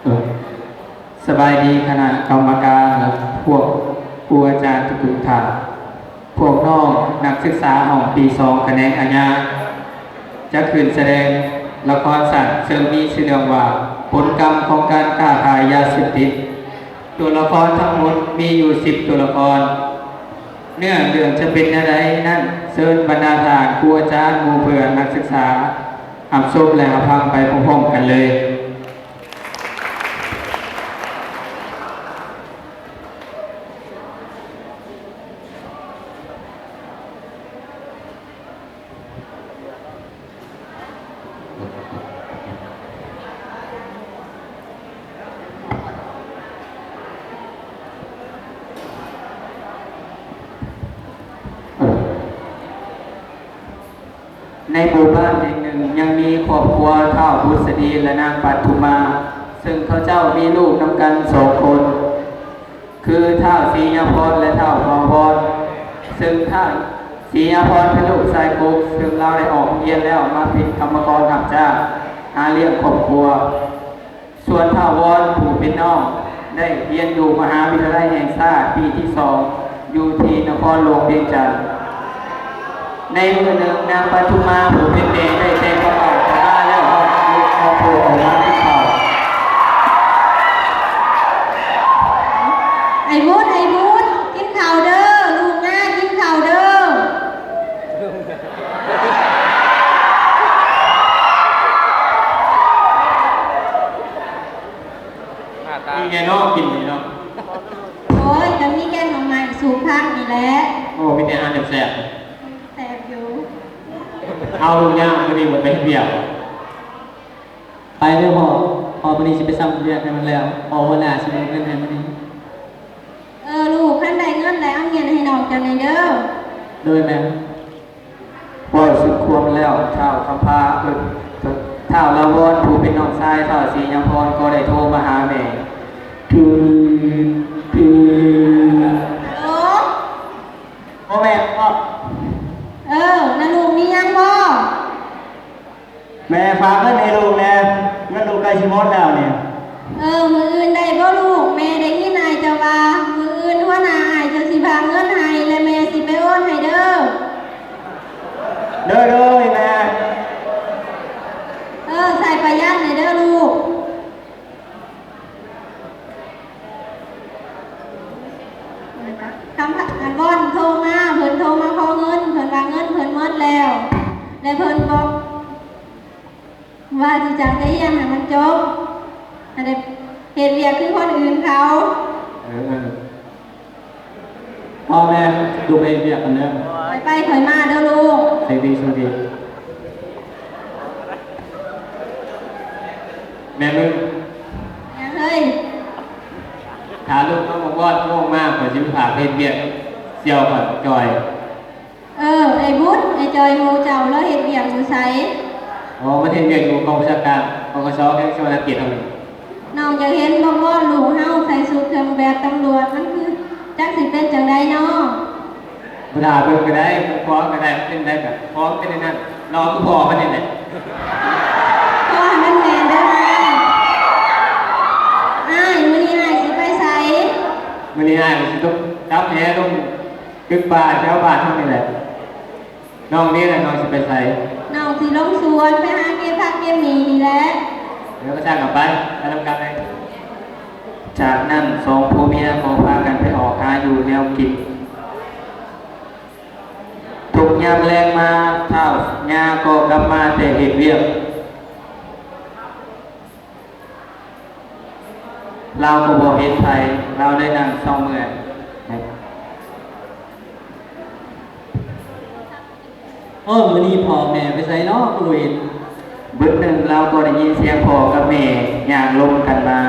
ສະບາຍດີຄະນະກຳມະການ ແລະ ພວກຄູອາຈານທຸກໆທ່ານ. ພວກນ້ອງນັກສຶກສາຫ້ອງປີສອງຂະແໜງອາຍາ ຈະຂຶ້ນສະແດງລະຄອນສັ້ນ ເຊິ່ງມີຊື່ເລື່ອງວ່າ ຜົນກຳຂອງການຄ້າຂາຍຢາເສບຕິດ. ຕົວລະຄອນທັງໝົດມີຢູ່ສິບຕົວລະຄອນ. ເນື້ອເລື່ອງຈະເປັນແນວໃດນັ້ນ, ເຊີນບັນດາທ່ານຄູອາຈານ, ໝູ່ເພື່ອນນັກສຶກສາ ຮັບຊົມ ແລະ ຮັບຟັງໄປພ້ອມໆກັນເລີຍ. ໃນໝູ່ບ້ານແຫ່ງໜຶ່ງ ຍັງມີຄອບຄົວທ້າວບຸດສະດີ ແລະ ນາງປັດທຸມາ, ເຊິ່ງເຂົາເຈົ້າມີລູກນຳກັນສອງຄົນ ຄືທ້າວສີຍາພອນ ແລະ ທ້າວທອງພອນ, ເຊິ່ງທ້າວສີຍາພອນເປັນລູກຊາຍກົກ ເຊິ່ງລາວໄດ້ອອກໂຮງຮຽນແລ້ວມາເປັນກຳມະກອນຮັບຈ້າງຫາລ້ຽງຄອບຄົວ. ສ່ວນທ້າວວອນຜູ້ເປັນນ້ອງ ໄດ້ຮຽນຢູ່ມະຫາວິທະຍາໄລແຫ່ງຊາດປີທີສອງ ຢູ່ທີ່ນະຄອນຫຼວງວຽງຈັນ. ໃນມື້ໜຶ່ງ ນາງປະທຸມມາຜູ້ເປັນແມ່ໄດ້ແຕ່ງກັບເອົາເຂົ້າມາແລ້ວ ເອົາລູກເອົາຜົວອອກມາກິນເຂົ້າ. ໄອ້ບຸດ ໄອ້ບຸດ ກິນເຂົ້າເດີ້ ລູກນາກິນເຂົ້າເດີ້. ຫນ້າຕາ ມີແກງໜໍ່ກິນນີ້ເນາະ. ໂອ້ຍ ກໍມີແກງໜໍ່ໄມ້ສູບຜັກນີ້ແຫຼະ. ໂອ້ ມີແຕ່ອາຫານແຊບໆ. ແຊບຢູ່. ເອົາລູກຍ່າງ ມື້ນີ້ບໍ່ໄປເຮັດວຽກ. ໄປເດີ້ພໍ່ ພໍ່ມື້ນີ້ຊິໄປຊຳວຽກໃຫ້ມັນແລ້ວ ພໍ່ຫົວໜ້າຊິມອບເງິນໃຫ້ມື້ນີ້. ເອີ ລູກ ຄັນໄດ້ເງິນແລ້ວ ເອົາເງິນໃຫ້ນ້ອງເຈົ້າແດ່ເດີ້. ໂດຍແມ່. ເວົ້າສຸດຄວາມແລ້ວ ທ້າວຄຳພາ ເອີ ທ້າວລາວອນ ຜູ້ເປັນນ້ອງຊາຍທ້າວສີຍາພອນ ກໍໄດ້ໂທມາຫາແມ່. ຄື ຄື ຮາໂຫຼ ໂອ້ ແມ່ ພໍ່ ເອີ ນະລູກ ມີຫຍັງບໍ່? ແມ່ຝາກເງິນໃຫ້ລູກແດ່ ເງິນລູກໃກ້ຊິໝົດແລ້ວນີ້. ເອີ ມື້ອື່ນໄດ້ບໍ່ລູກ? ແມ່ໄດ້ຍິນອ້າຍເຈົ້າວ່າ ມື້ອື່ນຫົວໜ້າອ້າຍເຈົ້າຊິຝາກເງິນໃຫ້ ແລະ ແມ່ຊິໄປໂອນໃຫ້ເດີ້. ໂດຍ ໂດຍ ແມ່. ເອີ ໃຊ້ປະຢັດແດ່ເດີ້ລູກ. ຄຳ ອັນ ວອນໂທມາ ເພິ່ນໂທມາຂໍເງິນ ເພິ່ນວ່າເງິນເພິ່ນໝົດແລ້ວ ແລະ ເພິ່ນບອກວ່າຊິຈ້າງໄປຮຽນໃຫ້ມັນຈົບ ໃຫ້ໄດ້ເຮັດວຽກຄືຄົນອື່ນເຂົາ. ເອີ ເອີ ພໍ່ແມ່ ລູກໄປເຮັດວຽກກ່ອນເດີ້. ໄປໆ ຄ່ອຍມາເດີ້ລູກ. ໂຊກດີ ໂຊກດີ. ແມ່ມຶງ ຫຍັງເຮີ້ຍ? ຖ້າລູກເຮົາບໍ່ວອດໂມງມາ ຂ້ອຍຊິໄປພາໄປເຮັດວຽກ ສ່ຽວຂ້ອຍບັກຈ່ອຍ. ເອີ ໄອ້ບຸດ ໄອ້ຈ່ອຍໝູ່ເຈົ້າລາວເຮັດວຽກຢູ່ໃສ? ອໍ ມັນເຮັດວຽກຢູ່ກອງບັນຊາການ ປກສ ແຂວງສະຫວັນນະເຂດເຮົານີ້. ນ້ອງຢາກເຫັນບໍ່ວອນລູກເຮົາໃສ່ຊຸດເຄື່ອງແບບຕຳຫຼວດ ມັນຄືຈັກຊິເປັນຈັ່ງໃດນໍ? ບໍ່ຖ້າເບິ່ງກໍໄດ້ ເບິ່ງພໍກໍໄດ້ ເປັນໃດກໍພໍເປັນອັນນັ້ນ ລໍຄືພໍມັນນີ້ແຫຼະ. ຂໍໃຫ້ມັນແມ່ນເດີ້ອ້າຍ. ອ້າຍ ມື້ນີ້ອ້າຍຊິໄປໃສ? ມື້ນີ້ອ້າຍກໍຊິຕົກ ຈັບແຫລົງຕຶກປາແຖວບ້ານເຮົານີ້ແຫຼະ. ນ້ອງເດລະ ນ້ອງຊິໄປໃສ? ນ້ອງຊິລົງສວນ ໄປຫາເກັບຜັກເກັບໝີ່ນີ້ແຫຼະ. ເອີ ກະຊ່າງເອົາໄປ ໄປນຳກັນເລີຍ. ຈາກນັ້ນສອງຜົວເມຍກໍພາກັນໄປອອກຫາຢູ່ແນວກິນ. ຕົກຍາມແລງມາ ທ້າວຍ່າກໍກັບມາແຕ່ເຮັດວຽກ. ລາວກໍບໍ່ເຫັນໃຜ ລາວໄດ້ນັ່ງເຊົາເມື່ອຍ. ໂອ້ ມື້ນີ້ພໍ່ແມ່ໄປໃສນໍ ຄືບໍ່ເຫັນ? ບຶດໜຶ່ງລາວກໍໄດ້ຍິນສຽງພໍ່ກັບແມ່ຍ່າງລົມກັນມາ.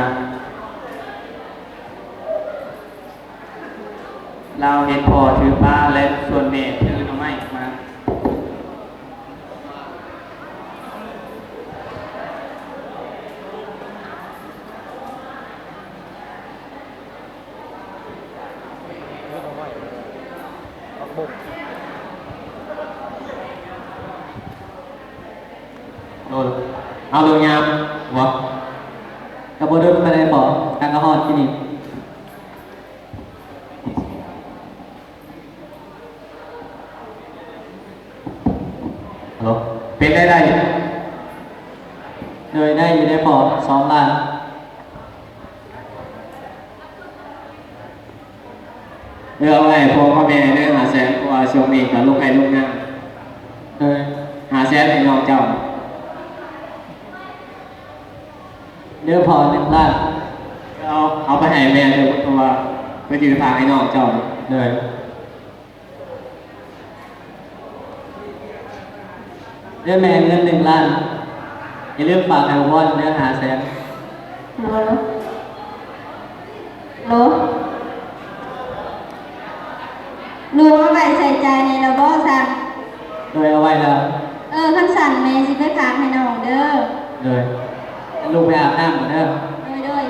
ລາວເຫັນພໍ່ຖືປາ ແລະ ສ່ວນແມ່ຖືໜໍ່ໄມ້ມາ. ໂດຍ ເອົາໂດຍຍາມບໍ່? ກໍບໍ່ດົນປານໃດພໍ ຫາກໍຮອດທີ່ນີ້. ຮັລໂຫຼ ເປັນໄດ້ ໄດ້ຢູ່? ໂດຍ ໄດ້ຢູ່ເດ້ພໍ່ ສອງລ້ານ. ເອີ ເອົາໄວ້ໃຫ້ພໍ່ກັບແມ່ເດີ ຫ້າແສນ ເພາະວ່າຊ່ວງນີ້ກໍລົງໄຮ່ລົງນາ. ໂດຍ ຫ້າແສນໃຫ້ນ້ອງເຈົ້າ. ເດີພໍ່ ໜຶ່ງລ້ານ. ເອົາ ເອົາໄປໃຫ້ແມ່ເດີ ເພາະວ່າເພິ່ນຊິໄປຝາກໃຫ້ນ້ອງເຈົ້າ. ໂດຍ ເດີແມ່ ເງິນໜຶ່ງລ້ານ ຢ່າລືມຝາກໃຫ້ວອນເດີ ຫ້າແສນ. ໂລ ໂລ ລູກເອົາໄວ້ໃຊ້ຈ່າຍແດ່ລະບໍ່ຊັ້ນ? ໂດຍ ເອົາໄວ້ແລ້ວ. ເອີ ຄັນຊັ້ນແມ່ຊິໄປຝາກໃຫ້ນ້ອງເດີ. ໂດຍ ລູກໄປອາບນ້ຳກ່ອນເດີ. ໂດຍ ໂດຍ.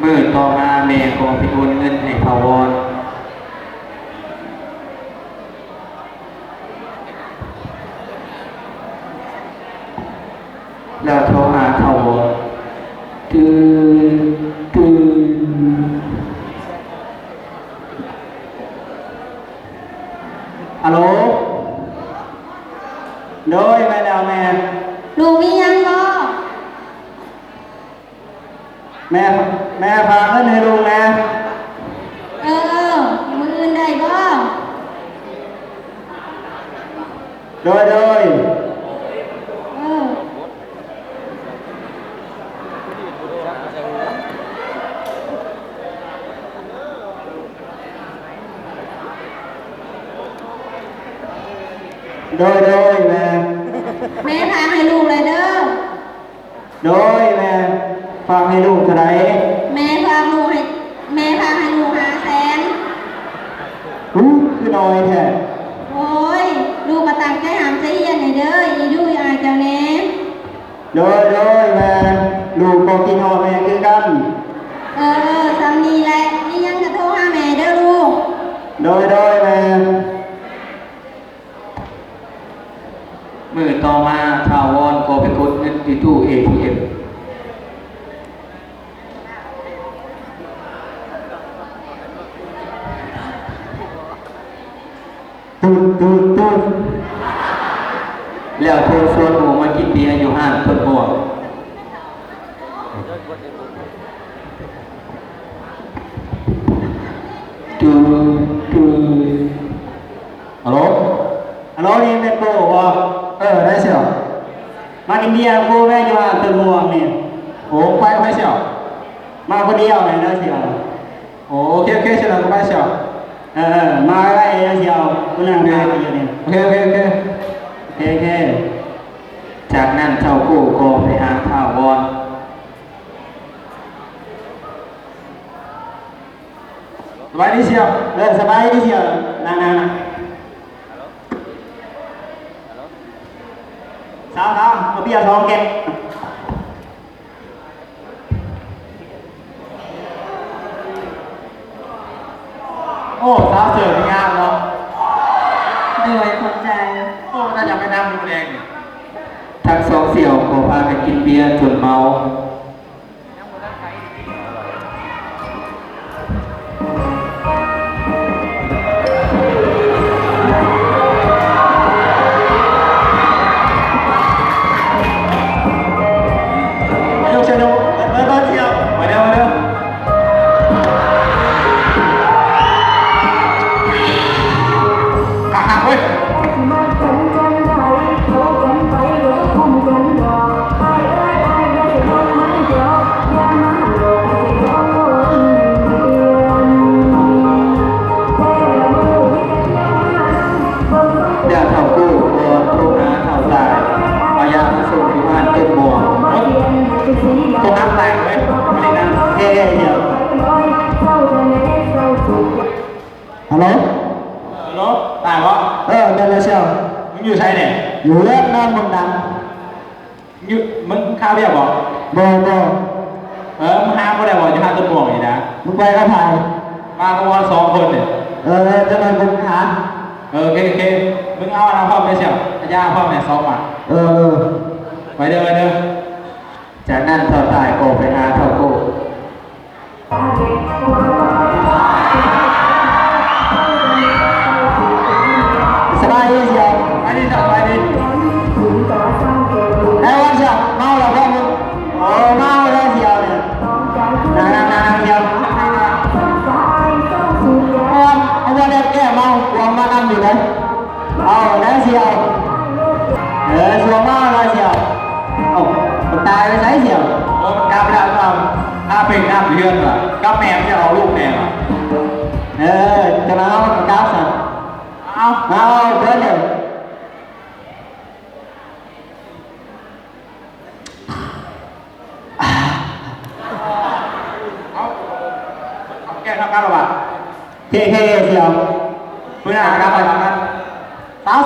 ມື້ຕໍ່ມາແມ່ກໍໄປໂອນເງິນໃຫ້ທ້າວອນ. ແລ້ວໂທຫາທ້າວອນ. ຕື່ນ ຕື່ນ. ອາໂຫຼ ໂດຍ ແມ່ນແລ້ວແມ່. ລູກມີຫຍັງບໍ່? ແມ່ ແມ່ຝາກເງິນໃຫ້ລູກແດ່. ເອີ ເອີ ມື້ອື່ນໄດ້ບໍ່? ໂດຍ ໂດຍ. ເອີ ໂດຍ ໂດຍ ແມ່. ແມ່ຝາກໃຫ້ລູກແລ້ວເດີ. ໂດຍ ແມ່. ຝາກໃຫ້ລູກເທົ່າໃດ? ແມ່ຝາກລູກໃຫ້ ແມ່ຝາກໃຫ້ລູກຫ້າແສນ. ຫື ຄືໜ້ອຍແທ້. ໂອ້ຍ ລູກກໍຕັ້ງໃຈຮ່ຳໃຈຮຽນແດ່ເດີ ອີດູອີອາຍເຈົ້າແດ່. ໂດຍ ໂດຍ ແມ່. ລູກກໍຄິດຮອດແມ່ຄືກັນ. ເອີ ເອີ ສ່ຳນີ້ແຫຼະ ມີຫຍັງກໍໂທຫາແມ່ເດີລູກ. ໂດຍ ໂດຍ ແມ່. ມື້ຕໍ່ມາ ທ້າວອນກໍໄປກົດເງິນຢູ່ຕູ້ເອທີເອັມ. ຕູດ ຕູດ ຕູດ. ແລ້ວໂທຊວນໝູ່ມາກິນເບຍຢູ່ຮ້ານຕົ້ນມ່ວງ. ຕູດ ຕູດ. ຮັລໂຫຼ ຮັລໂຫຼ ນີ້ແມ່ນໂປ້ບໍ່? ເອີ ໄດ້ຊຽວ. ມາກິນເບຍກັບກູແມ້ ຢູ່ຮ້ານຕົ້ນມ່ວງນີ້. ໂອ້ ໄປ ໄປຊຽວ. ມາຄົນດຽວແມ່ນເດີຊຽວ. ໂອ້ ໂອເຄ ໂອເຄ ຊຽວ ກໍໄປຊຽວ. ເອີ ເອີ ມາໄວໆເດີຊຽວ. ກູນັ່ງຖ້າຢູ່ນີ້. ໂອເຄ ໂອເຄ ໂອເຄ ໂອເຄ ໂອເຄ. ຈາກນັ້ນທ້າວໂກ້ກໍໄປຫາທ້າວວອນ. ສະບາຍດີຊຽວ. ເອີ ສະບາຍດີຊຽວ. ນັ່ງ ນັ່ງ ນັ່ງ. ສາວ ສາວ ເອົາເບຍສອງແກ້ວ. ໂອ້ ສາວເສີບງາມເນາະ. ໂດຍ ຂອບໃຈ. ໂອ້ ໜ້າຈະໄປນຳມື້ແລງນີ້. ທັງສອງສ່ຽວກໍພາກັນກິນເບຍຈົນເມົາ. ມາຍົກຊະໂນ ເປີດ ເປີດ ເປີດ ຊຽວ ມາເດີ ມາເດີ. ຄັກໆເວີຍ. ແລ້ວທ້າວໂກ້ກໍໂທຫາທ້າວຊາຍ ເອົາຢາມາສົ່ງຢູ່ຮ້ານຕົ້ນມ່ວງ. ໂທຫາແຕກເວີຍ ບໍ່ໄດ້ນະ. ເອີ ເອີ ດຽວ. ຮັລໂຫຼ ຮັລໂຫຼ ຕາຍບໍ່? ເອີ ແມ່ນແລ້ວຊຽວ. ມຶງຢູ່ໃສແດ່? ຢູ່ເຮືອນນອນເມືອງດັງ. ຢູ່ ມຶງຄາວຽກບໍ່? ບໍ່ ບໍ່. ເອີ ມຶງຫາບໍ່ໄດ້ບໍ່ ຢູ່ຮ້ານຕົ້ນມ່ວງນີ້ນະ? ມຶງໄປກັບໃຜ? ມາກັບເຮົາສອງຄົນນີ້. ເອີ ເອີ ຈັກໜ້ອຍກູຫາ. ເອີ ໂອເຄ ໂອເຄ. ມຶງເອົາອັນນັ້ນພ້ອມແດ່ຊຽວ ເອົາຢາພ້ອມແດ່ສອງໝາກ. ເອີ ເອີ ໄປເດີ ໄປເດີ. ຈາກນັ້ນ ເຂົ້າກັນລະຫວາ? ເທ່ໆ ສ່ຽວ. ມື້ໜ້າກັບໄປນຳກັນ.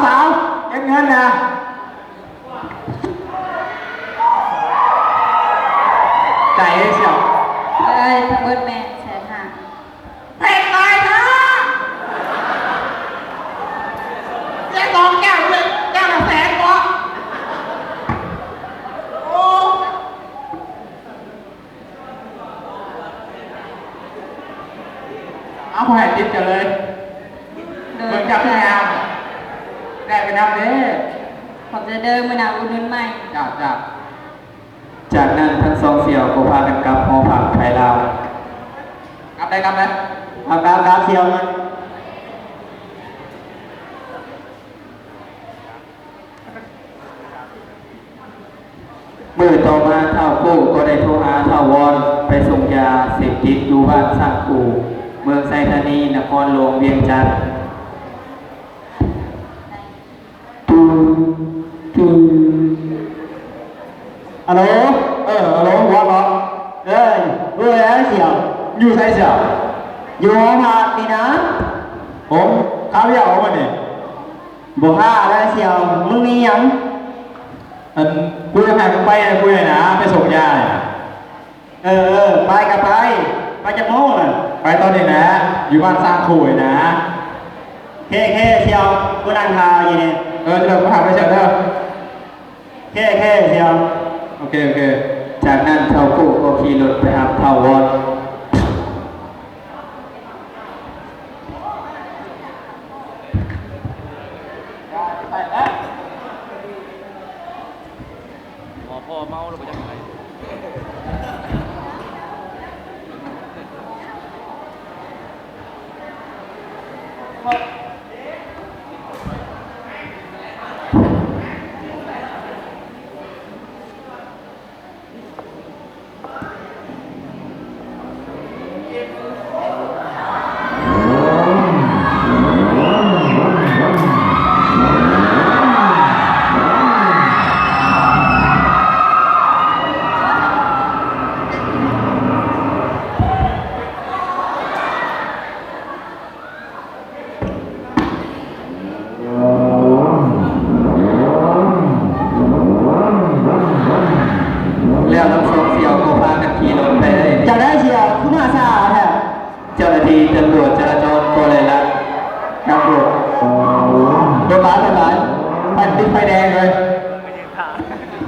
ສາວໆ ເກັບເງິນນະ. ຈ່າຍເອງສ່ຽວ. ເອີຍ ທັງເບິດແມ່ນແສນຫ້າ. ແພງຫຼາຍເດີ. ເສຍສອງແກ້ວ ແກ້ວລະແສນບໍ? ໂອ້. ເອົາ ບໍ່ໃຫ້ຕິດກັນເລີຍ. ໂດຍ. ເບິ່ງຈັກງາມ ໄດ້ໄປນຳເດ້. ຂອບໃຈເດີ ມື້ໜ້າອຸດໜູນໃໝ່. ເຈົ້າ ເຈົ້າ. ຈາກນັ້ນທັງສອງສ່ຽວກໍພາກັນກັບຫໍພັກໄທລາວ. ກັບໄດ້ ກັບໄດ້. ເອົາ ກັບ ກັບສ່ຽວ. ມື້ຕໍ່ມາທ້າວໂກ້ກໍໄດ້ໂທຫາທ້າວວອນ ໄປສົ່ງຢາເສບຕິດຢູ່ບ້ານຊ້າງຄູ ເມືອງໄຊທານີ ນະຄອນຫຼວງວຽງຈັນ. ຕູ ຕູ. ອາໂຫຼ. ເອີ ອາໂຫຼ ວອນເນາະ. ເອີຍ ເອີຍ ສ່ຽວ. ຢູ່ໃສສ່ຽວ? ຢູ່ຫໍພັກນີ້ນະ. ໂອ້ ຄາວຽວບໍ່ນີ້? ບໍ່ຫາແລ້ວສ່ຽວ. ມຶງມີຫຍັງ? ອັນ ກູຢາກໃຫ້ມຶງໄປນະ ກູໃຫ້ນະ ໄປສົ່ງຢານີ້ນະ. ເອີ ເອີ ໄປກໍໄປ. ໄປຈັກໂມງນະ? ໄປຕອນນີ້ນະ ຢູ່ບ້ານຊ້າງຄູນີ້ນະ. ເຄ ເຄ ສ່ຽວ ກູນັ່ງຖ້າຢູ່ນີ້. ເອີ ເດີ ມາຫາໄປສ່ຽວເດີ. ເຄ ເຄ ສ່ຽວ. ໂອເຄ ໂອເຄ. ຈາກນັ້ນທ້າວໂກ້ກໍຂີ່ລົດໄປຮັບທ້າວວອນ. ພໍເມົາແລ້ວບໍ່ຢາກໄປ. ແລ້ວທັງສອງສ່ຽວກໍພາກັນຂີ່ລົດໄປເລີຍ. ຈັ່ງໃດສ່ຽວ ຄືມາຊ້າແທ້? ເຈົ້າໜ້າທີ່ຕຳຫຼວດຈະລາຈອນກໍໄດ້ລັດນຳລົດ. ລົດຫຼາຍ ລົດຫຼາຍ. ໄປຕິດໄຟແດງເລີຍ.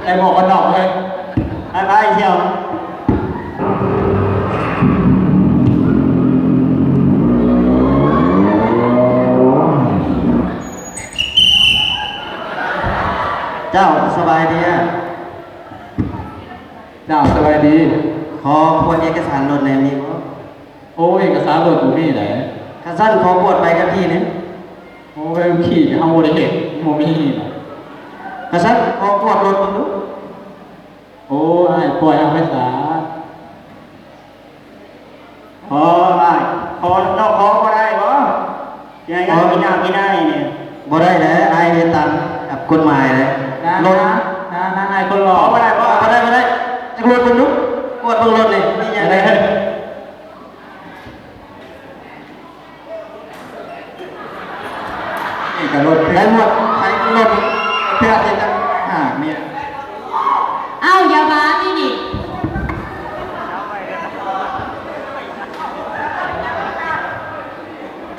ໃສ່ໝວກກັນນັອກເລີຍ. ໄປໆ ສ່ຽວ. ເຈົ້າ ສະບາຍດີ. ເຈົ້າ ສະບາຍດີ. ຂໍກວດເອກະສານລົດແດ່ ມີບໍ່? ໂອ້ ເອກະສານລົດບໍ່ມີໃດ. ຄັນຊັ້ນຂໍກວດໃບຂັບຂີ່ແດ່. ໂອ້ ໃບຂັບຂີ່ເຮົາບໍ່ໄດ້ເຮັດ ບໍ່ມີ. ຄັນຊັ້ນຂໍກວດລົດເບິ່ງດູ. ໂອ້ ອ້າຍ ປ່ອຍເຮົາໄປສາ. ອໍ ອ້າຍ ຂໍ ນ້ອງຂໍບໍ່ໄດ້ບໍ່? ຊິໃຫ້ເງິນ ອໍ ມີນ້ຳມີໃນນີ້. ບໍ່ໄດ້ແຫຼະ ອ້າຍເຮັດຕາມກົດໝາຍແຫຼະ. ນາ ລົດ ນາ ນາ ນາ ອ້າຍຄົນຫຼໍ່. ບໍ່ໄດ້ ບໍ່ ບໍ່ໄດ້ ບໍ່ໄດ້. ຈັກລົດເບິ່ງດູ ກວດເບິ່ງລົດນີ້ ມີຫຍັງແດ່? ນີ້ກໍລົດ ໄດ້ໝົດ ໃຊ້ລົດເພື່ອທີ່ຈະຫາເມຍ. ອ້າວ ຢາບ້າຕິນີ້.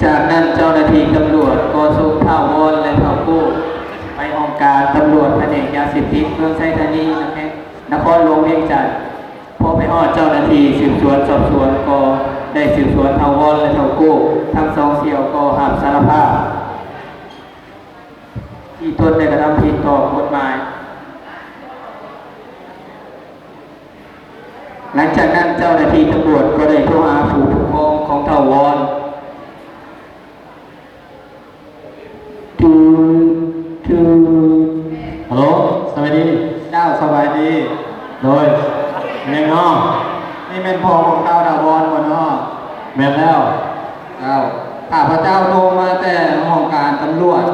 ຈາກນັ້ນເຈົ້າໜ້າທີ່ຕຳຫຼວດກໍສົ່ງທ້າວວອນ ແລະ ທ້າວໂກ້ໄປຫ້ອງການຕຳຫຼວດພະແນກຢາເສບຕິດເມືອງໄຊທານີ ນະແຂວງນະຄອນຫຼວງວຽງຈັນ. ພໍໄປຮອດເຈົ້າໜ້າທີ່ສືບສວນສອບສວນກໍໄດ້ສືບສວນທ້າວວອນ ແລະ ທ້າວໂກ້ ທັງສອງສ່ຽວກໍຮັບສາລະພາບທີ່ຕົນໄດ້ກະທຳຜິດຕໍ່ກົດໝາຍ. ຫຼັງຈາກນັ້ນເຈົ້າໜ້າທີ່ຕຳຫຼວດກໍໄດ້ໂທຫາຜູ້ປົກຄອງຂອງທ້າວວອນ. ຕູ ຕູ. ຮັລໂຫຼ ສະບາຍດີ. ເຈົ້າ ສະບາຍດີ. ໂດຍ. ແມ່ນເນາະ. ນີ້ແມ່ນພໍ່ຂອງທ້າວຖາວອນບໍ່ເນາະ? ແມ່ນແລ້ວ. ເຈົ້າ ຂ້າພະເຈົ້າໂທມາແຕ່ຫ້ອງການຕຳຫຼວດ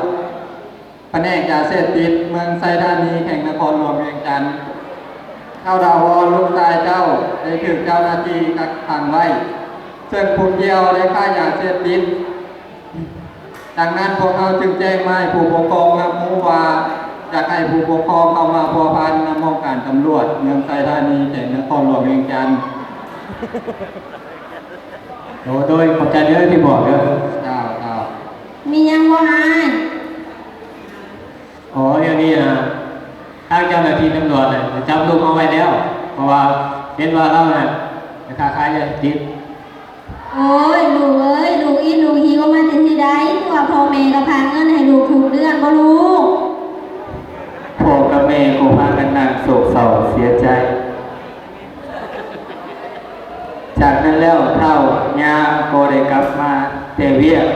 ພະແນກຢາເສບຕິດເມືອງໄຊທານີ ແຂວງນະຄອນຫຼວງວຽງຈັນ. ທ້າວຖາວອນ ລູກຊາຍເຈົ້າ ໄດ້ຖືກເຈົ້າໜ້າທີ່ກັກຂັງໄວ້ ເຊິ່ງຜູ້ກ່ຽວໄດ້ຄ້າຢາເສບຕິດ. ດັ່ງນັ້ນ, ພວກເຮົາຈຶ່ງແຈ້ງມາໃຫ້ຜູ້ປົກຄອງຮັບຮູ້ວ່າ ຢາກໃຫ້ຜູ້ປົກຄອງເຂົ້າມາພົວພັນນຳຫ້ອງການຕຳຫຼວດເມືອງໄຊທານີ ແຂວງນະຄອນຫຼວງວຽງຈັນ. ໂດຍ ໂດຍ ຂອບໃຈເດີທີ່ບອກເດີ. ເຈົ້າ ເຈົ້າ. ມີຫຍັງບໍ່ອ້າຍ? ອໍ ດຽວນີ້ນະ ທາງເຈົ້າໜ້າທີ່ຕຳຫຼວດນະ ໄດ້ຈັບລູກເຮົາໄວ້ແລ້ວ ເພາະວ່າເຫັນວ່າລາວນະ ໄປຄ້າຂາຍຢາເສບຕິດ. ໂອ້ຍ ລູກເອີຍ ລູກອິດລູກຫິວມາແຕ່ທີ່ໃດ? ຄືວ່າພໍ່ແມ່ກໍພາເງິນໃຫ້ລູກທຸກເດືອນບໍ່ລູກ? ພໍ່ກັບແມ່ກໍພາກັນນັ່ງໂສກເສົ້າເສຍໃຈ. ຈາກນັ້ນແລ້ວ ທ້າວຍ່າກໍໄດ້ກັບມາແຕ່ວຽກ.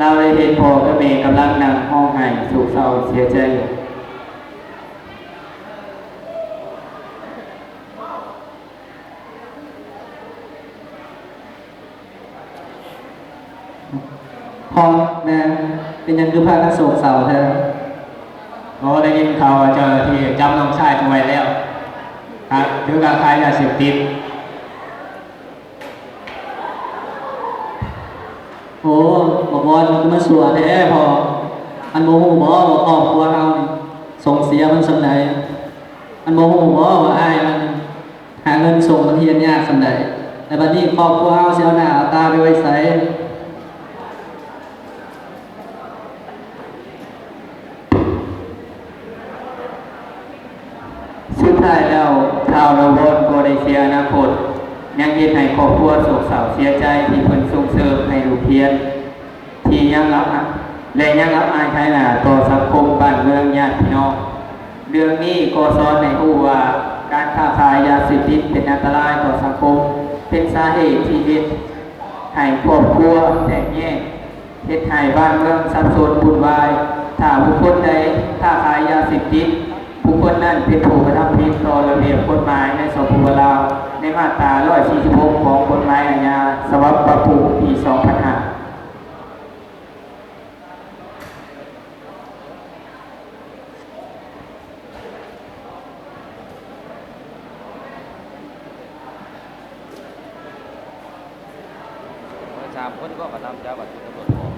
ລາວໄດ້ເຫັນພໍ່ກັບແມ່ກຳລັງນັ່ງຮ້ອງໄຫ້ໂສກເສົ້າເສຍໃຈຢູ່. ພໍ່ ແມ່ ເປັນຫຍັງຄືພາກັນໂສກເສົ້າແທ້? ໂອ້ ໄດ້ຍິນຂ່າວວ່າເຈົ້າໜ້າທີ່ຈັບນ້ອງຊາຍເຈົ້າໄວ້ແລ້ວ ຫາ ຖືກຄ້າຂາຍຢາເສບຕິດ. ໂອ້ ບັກວອນ ຄືມາຊົ່ວແທ້ພໍ່. ມັນບໍ່ຮູ້ບໍວ່າຄອບຄົວເຮົານີ້ສົ່ງເສຍມັນສ່ຳໃດ? ມັນບໍ່ຮູ້ບໍວ່າອ້າຍມັນ ຫາເງິນສົ່ງມັນຮຽນຍາກສ່ຳໃດ ແລະ ບັດນີ້ຄອບຄົວເຮົາຊິເອົາໜ້າເອົາຕາໄປໄວ້ໃສ? ສຸດທ້າຍແລ້ວ ທ້າວລະວອນກໍໄດ້ເສຍອະນາຄົດ, ຍັງເຮັດໃຫ້ຄອບຄົວໂສກເສົ້າເສຍໃຈທີ່ເພິ່ນສົ່ງເສີມໃຫ້ລູກຮຽນ. ທີ່ຍັງອັບ ແລະ ຍັງອັບອາຍຂາຍໜ້າຕໍ່ສັງຄົມ, ບ້ານເມືອງ, ຍາດພີ່ນ້ອງ. ເລື່ອງນີ້ກໍສອນໃຫ້ຮູ້ວ່າ ການຄ້າຂາຍຢາເສບຕິດເປັນອັນຕະລາຍຕໍ່ສັງຄົມ, ເປັນສາເຫດທີ່ເຮັດໃຫ້ຄອບຄົວແຕກແຍກ, ເຮັດໃຫ້ບ້ານເມືອງສັບສົນວຸ່ນວາຍ. ຖ້າບຸກຄົນໃດຄ້າຂາຍຢາເສບຕິດ, ບຸກຄົນນັ້ນເປັນຜູ້ກະທຳຜິດຕໍ່ລະບຽບກົດໝາຍໃນ ສປປ ລາວ ໃນມາດຕາຮ້ອຍສີ່ສິບຫົກ ຂອງກົດໝາຍອາຍາສະບັບປັບປຸງປີສອງພັນຫ້າ. ສາມຄົນກໍກະນຳຈາກບັດຕຳຫຼວດອອກ.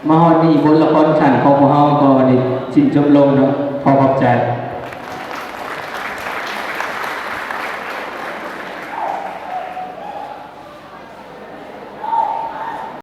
ມາຮອດນີ້ ບົດລະຄອນຂັ້ນຂອງພວກເຮົາກໍໄດ້ສິ້ນຈົບລົງເນາະ. ຂໍຂອບໃຈ.